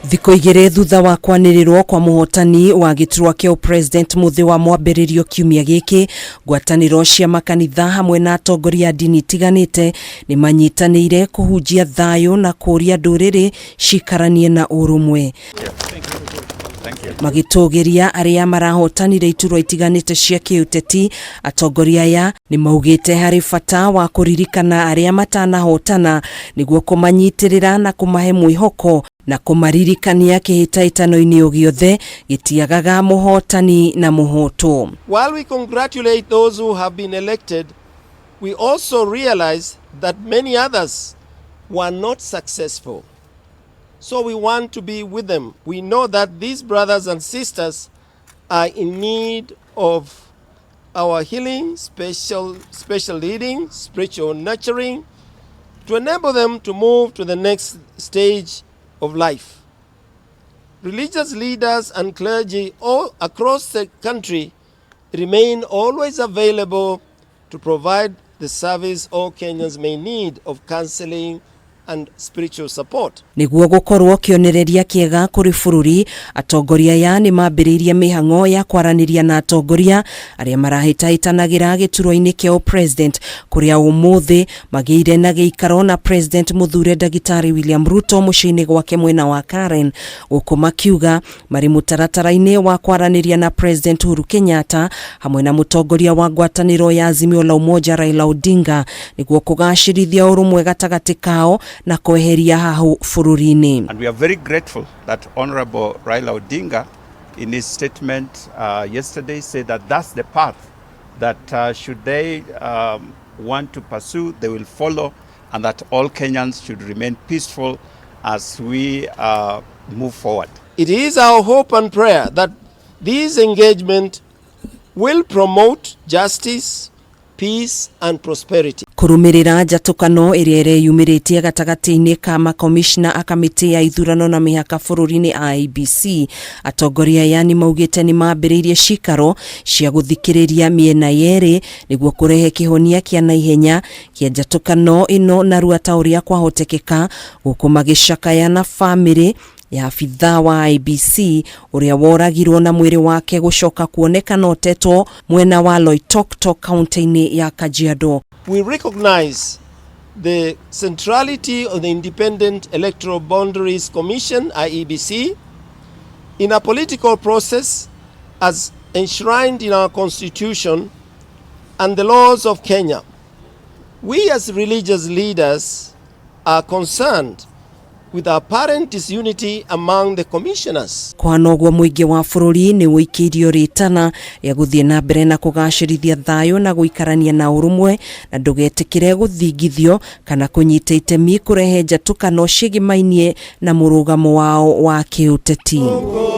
Thikũ 2 thutha wa kwanĩrĩrwo kwa mũhotani wa gĩturwa kĩa ũpresident mũthĩ wa mwambĩrĩrio kiumia gĩkĩ, ngwatanĩro cia makanitha hamwe na atongoria a ndini itiganĩte nĩ manyitanĩire kũhunjia thayũ na kũũria ndũrĩrĩ cikaranie na ũrũmwe. Magĩtũgĩria arĩa marahotanire iturwa itiganĩte cia kĩũteti, atongoria aya nĩ maugĩte harĩ bata wa kũririkana arĩa matanahotana nĩguo kũmanyitĩrĩra na kũmahe mwĩhoko na kũmaririkania kĩhĩtahĩtano-inĩ o gĩothe gĩtiagaga mũhotani na mũhotwo. While we congratulate those who have been elected, we also realize that many others were not successful. So we want to be with them. We know that these brothers and sisters are in need of our healing, special leading, spiritual nurturing, to enable them to move to the next stage of life. Religious leaders and clergy all across the country remain always available to provide the service all Kenyans may need of counseling and spiritual support. Nĩguo gũkorwo kĩonereria kĩega kũrĩ bũrũri, atongoria aya nĩ mambĩrĩirie mĩhang'o ya kwaranĩria na atongoria arĩa marahĩtahĩtanagĩra gĩturwa-inĩ kĩa president, kũrĩa ũmũthĩ magĩire na gĩikaro na President mũthure Ndagĩtarĩ William Ruto mũciĩ-inĩ gwake mwena wa Karen, gũkũ makiuga marĩ mũtaratara-inĩ wa kwaranĩria na President Uhuru Kenyatta hamwe na mũtongoria wa ngwatanĩro ya Azimio la Umoja Raila Odinga nĩguo kũgacĩrithia ũrũmwe gatagatĩ kao na kweheria hahũ bũrũri-inĩ. And we are very grateful that Honorable Raila Odinga in his statement yesterday said that that's the path that should they want to pursue, they will follow, and that all Kenyans should remain peaceful as we move forward. It is our hope and prayer that this engagement will promote justice, peace and prosperity. Kũrũmĩrĩra njatũkano ĩrĩa ĩreyumĩrĩtie gatagatĩ-inĩ ka makomishna a kamĩtĩ ya ithurano na mĩhaka bũrũri-inĩ IEBC, atongoria aya nĩ maugĩte nĩ mambĩrĩirie cikaro cia gũthikĩrĩria mĩena yerĩ nĩguo kũrehe kĩhonia kĩa naihenya kĩa njatũkano ĩno narua ta ũrĩa kwahotekeka, gũkũ magĩcakaya na bamĩrĩ ya abithaa wa IEBC ũrĩa woragirwo na mwĩrĩ wake gũcoka kuonekana ũtetwo mwena wa Loitoktok, kaunti-inĩ ya Kajiado. We recognize the centrality of the Independent Electoral Boundaries Commission, IEBC, in a political process as enshrined in our constitution and the laws of Kenya. We as religious leaders are concerned with apparent disunity among the commissioners. Kwana ũguo, mũingĩ wa bũrũri nĩ ũikĩirio rĩtana rĩa gũthiĩ na mbere na kũgacĩrithia thayũ na gũikarania na ũrũmwe, na ndũgetĩkĩre gũthingithio kana kũnyita itemi kũrehe njatũkano ciĩgĩmainie na mũrũgamo wao wa kĩũteti.